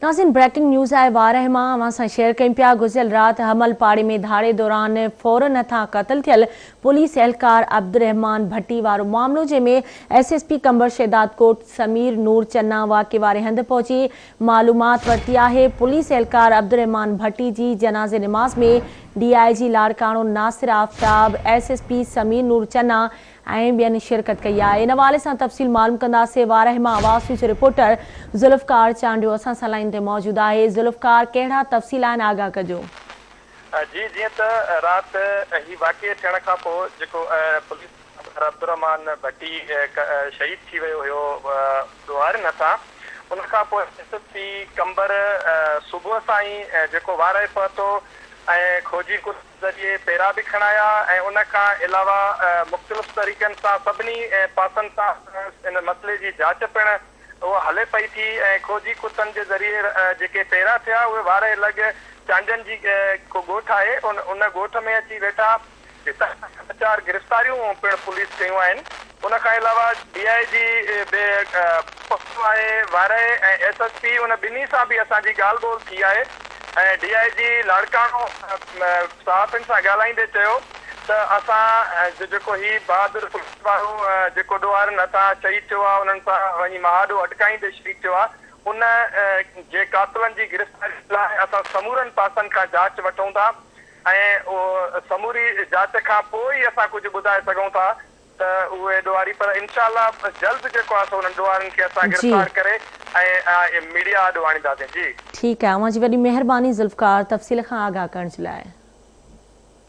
ناظرين breaking news آهي وارهه مان اوهان سان شيئر ڪيون پيا گذريل رات حمل پاڙي ۾ ڌاڙي دوران ڦورن هٿان قتل ٿيل پوليس اهلڪار عبدالرحمان ڀٽي وارو معاملو جنهن ۾ S S P Qambar Shahdadkot Sameer Noor Channa واقعي واري هنڌ پهچي معلومات ورتي آهي پوليس اهلڪار عبدالرحمان ڀٽي جي جنازي نماز ۾ D I G Larkana Nasir Aftab S S P Sameer Noor Channa ۽ ٻين شرڪت ڪئي آهي ان حوالي سان تفصيل معلوم ڪنداسين وارهه مان آواز نيوز رپورٽر ذوالفقار چانڊيو اسان سان لائين تي موجود آهي ذوالفقار ڪهڙا تفصيل آهن آگاهه ڪجو. جي جيئن ته رات هي واقعي ٿيڻ کان پوء جيڪو پوليس آفيسر عبدالرحمان ڀٽي شهيد ٿي ويو هيو ڏوهارين هٿان ان کان پوء ايس ايس پي قمبر صبح سان ئي جيڪو وارهه پهتو ۽ کوجي ڪتي ذريعي پيرا به کڻايا ۽ ان کان علاوه مختلف طريقن سان سڀني پاسن سان ان مسئلي جي جاچ پڻ اها هلي پئي ٿي ۽ کوجي ڪتن جي ذريعي جيڪي پيرا ٿيا اهي وارهه لڳ چانڊين جي ڪو ڳوٺ آهي ان ڳوٺ ۾ اچي ويٺا جتان ٻه چار گرفتاريون پڻ پوليس ڪيون آهن ان کان علاوه ڊي I جي به پهتو آهي وارهه ۽ ايس ايس پي ان ٻنهي سان به اسان جي ڳالهه ٻولهه ٿي آهي ۽ ڊي I جي لاڙڪاڻو صحافين سان ڳالهائيندي چيو ته اسان جو جيڪو هي بهادر پوليس وارو جيڪو ڏوهارين هٿان شهيد ٿيو آهي انهن سان وڃي مهاڏو اٽڪائيندي شهيد ٿيو آهي ان جي قاتلن جي گرفتاري لاء اسان سمورن پاسن کان جاچ وٺون ٿا ۽ سموري جاچ کان پوء ئي اسان ڪجهه ٻڌائي سگهون ٿا ته اهي ڏوهاري پر انشاء الله جلد جيڪو آهي سو انهن ڏوهارين کي اسان گرفتار ڪري ۽ ميڊيا آڏو آڻينداسين جي. ٺيڪ آهي اوهان جي وڏي مهرباني ذوالفقار تفصيل کان آگاهه ڪرڻ جي لاء.